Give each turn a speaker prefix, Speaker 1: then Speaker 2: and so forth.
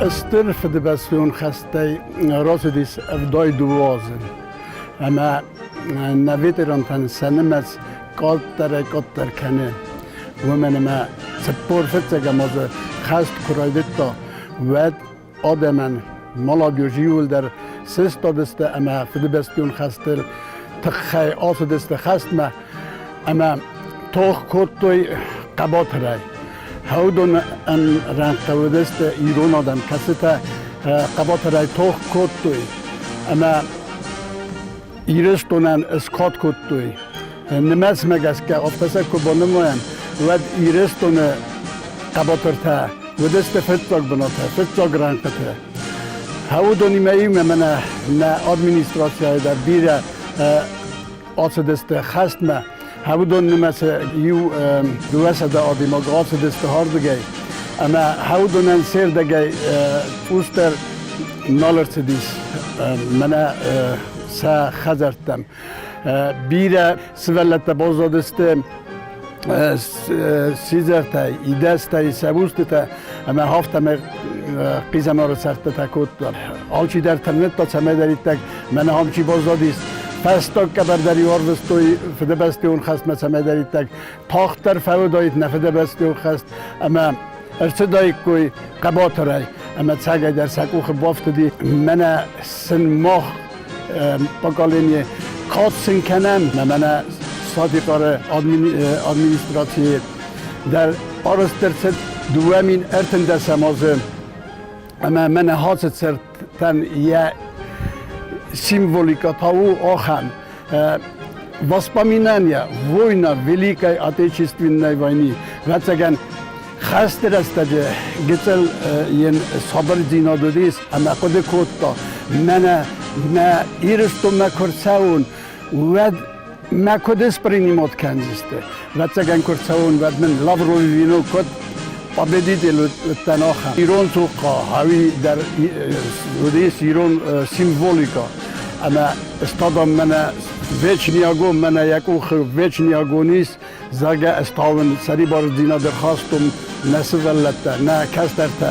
Speaker 1: Стыр Фыдыбӕстӕйон хӕстӕй рацыдис 72 азы, ӕмӕ нӕ ветерантӕн сӕ нымӕц къаддӕрӕй-къаддӕр кӕны. Уымӕн ӕмӕ 45 азы хӕст куы райдыдта, уӕд адӕмӕн молодежь иууылдӕр сыстадысты ӕмӕ Фыдыбӕстӕйон хӕсты тыххӕй ацыдысты хӕстмӕ ӕмӕ тох кодтой хъӕбатырӕй. Уыдон ӕмрӕнхъ уыдысты ирон адӕм, кӕцытӕ хъӕбатырӕй тох кодтой ӕмӕ Ирыстонӕн скад кодтой. Нымӕцмӕ гӕсгӕ афтӕ сӕ куы банымайӕм, уӕд Ирыстоны хъӕбатыртӕ уыдысты фыццаг бынаты, фыццаг рӕнхъыты. Уыдонимӕ иумӕ мӕнӕ нӕ администрацийӕ дӕр бирӕ ацыдысты хӕстмӕ. Уыдон нымӕцы иу 200 адӕймаг ацыдысты ардыгӕй. Ӕмӕ уыдонӕн се рдӕгӕй цъусдӕр нал ӕрцыдис мӕнӕ сӕ хӕдзӕрттӕм. Бирӕ сывӕллӕттӕ баззадысты сидзӕртӕй, идӕдзтӕй, сӕ устытӕ ӕмӕ афтӕмӕй хъизӕмары цӕрдтытӕ кодта. Алчидӕр тырныдта, цӕмӕйдӕриддӕр мӕнӕ ам чи баззадис, фӕстаг къӕбӕр ӕрвыстой Фыдыбӕстӕйон хӕстмӕ, цӕмӕйдӕриддӕр тагъддӕр фӕуыдаид нӕ Фыдыбӕстӕйон хӕст ӕмӕ ӕрцыдаиккой хъӕбатырӕй ӕмӕ цӕгӕйдӕр сӕ къухы бафтыди. Мӕнӕ сын мах поколение кад сын кӕнӕм, мӕнӕ Сатихъары администрацийы дӕр арӕзт ӕрцыд 2013 азы ӕмӕ мӕнӕ ацы цыртӕн йӕ символикӕ та у ахӕм: воспоминания война Великой Отечественной войны. Ӕвӕццӕгӕн, хӕсты рӕстӕджы гыццыл йын сабырдзинад уыдис ӕмӕ хъуыды кодта, мӕнӕ мӕ Ирыстонмӕ куы рцӕуон, уӕд мӕ куыд спринимат кӕндзысты. Ӕвӕццӕгӕн, куы рцӕуон, уӕд мын лавровый венок куыд победитель уыдтӕн, ахӕм. Ирон цухъхъа, ӕви дӕр уыдис ирон символикӕ. Ӕмӕ стадам мӕнӕ вечный огонь, мӕнӕ йӕ къухы вечный огонь ис, зӕгъгӕ, ӕз та уын сӕрибардзинад ӕрхастон нӕ сывӕллӕттӕ, нӕ кӕстӕртӕ.